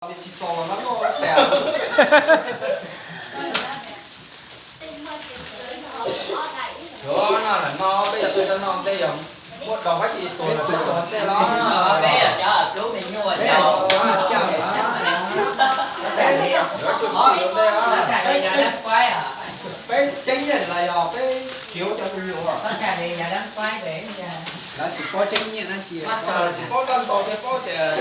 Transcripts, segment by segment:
Tsis txaus los no noj tes. Yuav no lam no peb yog tuaj coj noj ntej yog muab do pab tis tuag los tuag ntej los peb yog cov hlub me nyuam yaus. Peb tseeb yeej los yog peb khiav cov me nyuam. Lawv tsis paub tseeb yeej dab tsi, tsis paub dab ntau thiab paub tias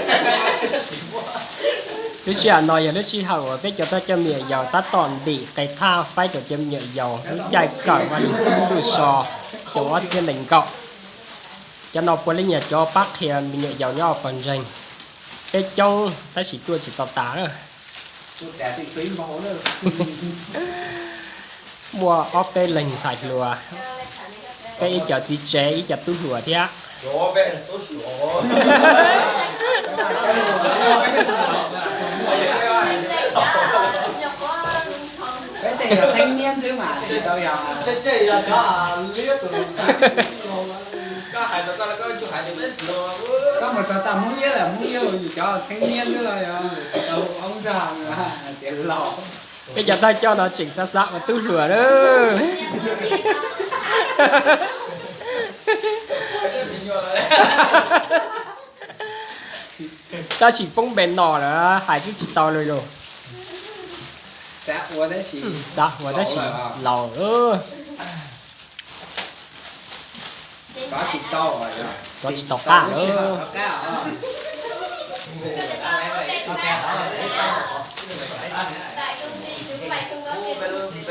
lub sij hawm no yog lub sij hawm uas peb cov thawj coj me nyuam yaus tab tom ntim qe thaj faib rau cov me nyuam yaus lub caij kawm Vaj Leej Kub ntuj so xyoo ob txhiab nees nkaum. Cov no puav leej yog cov pab qhia me nyuam yaus nyob pawg ntseeg. Peb coob tab sis tuaj tsis tau tas. Muaj ob peb leeg ntxhais hluas, peb ib co txiv tsev ib co tub hluas thiab. Koj mus rau tag Hmoob Iab lawm, Hmoob Iab yus cov theeb niab xwb los yog tau oob zog tias laus. Peb cov thawj coj no tseem xav xav ua tub hluas na. Tab sis poob npe no lawm hais twb tsis tau li lus. Xav ua tab sis laus. Rov tsis tau qab lawm. Ib los, ib los tib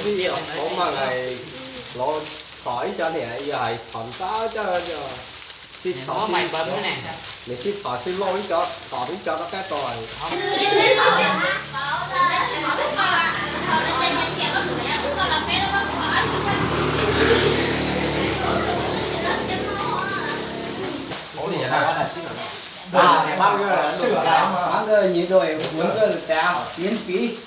tib qhov mas lawv los txhom ib co niam yog hais txhom ntau coj sib txhom, nws sib txhom sib loj ib co, txhom ib co rov qab tso. Bán cái nhiệt độ uống cái táo miễn phí.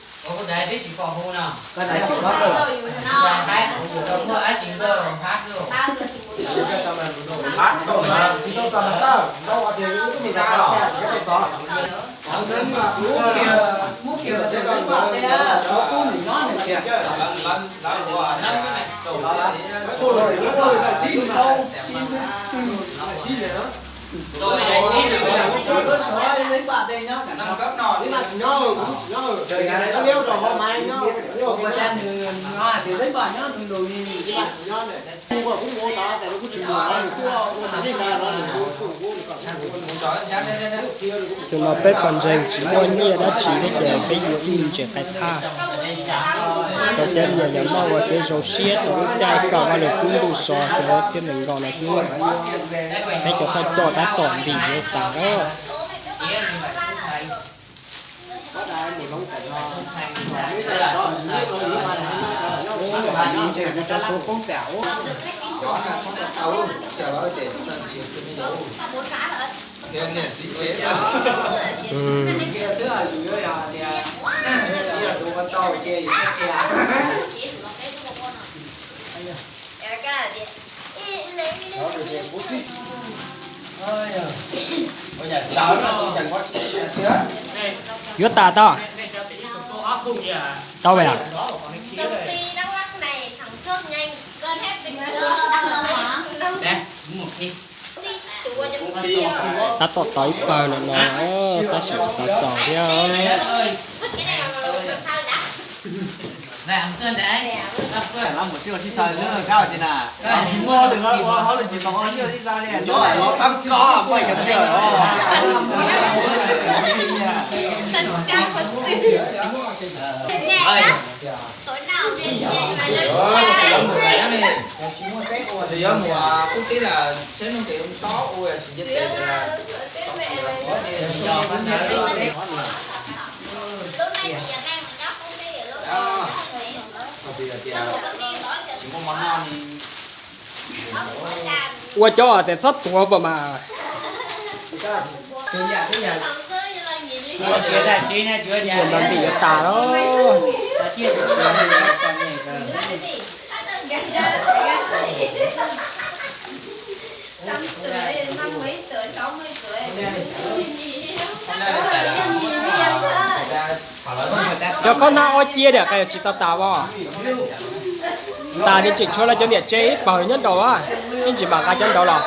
Xyoo no peb pawg ntseeg tsis muaj nyiaj dab tsi li ces peb yuav ib ntsis qe thaj rau cov me nyuam yaus noj ua kev zoo siab rau lub caij kawm Vaj Leej Kub ntuj so xyoo ob txhiab nees nkaum no xwb. Peb cov thawj coj tab tom ntim yuav tas lawm. Yuav tas tau. Tau tab tom tau ib pawg no no, tab sis tau txaus thiab. Ua cov tes txhob tuav pam mas. Ua nto ntim yuav tas lawm. Cov khob hnab ob cia diam, qee tsis tau tas as. Tas li tseem tshuav lawv cov niam tsev ib pawg nyob nraud, ib ntsis mam nqa cov nraud los.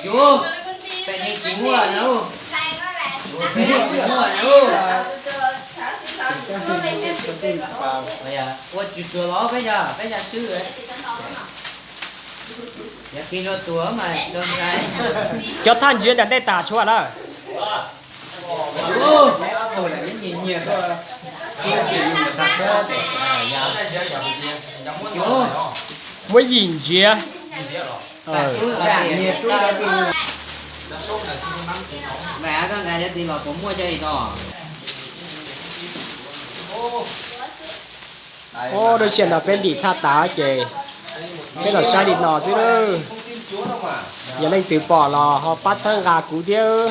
Yus, pem neeg tsis muaj na, pem neeg tsis muaj na. Ua tsuag tsuag los peb yog, peb yog swb. Yog kis rau tuag mas rau ntshai. Cov thaj ntsiav nram ntej tas tshuav lawm. Muab yim ntsiav. Ua, lub sij hawm no peb ntim thaj tas ces peb los saib li no xwb. Yog leej twg pom los ho pab txhawb nqa kuv thiab.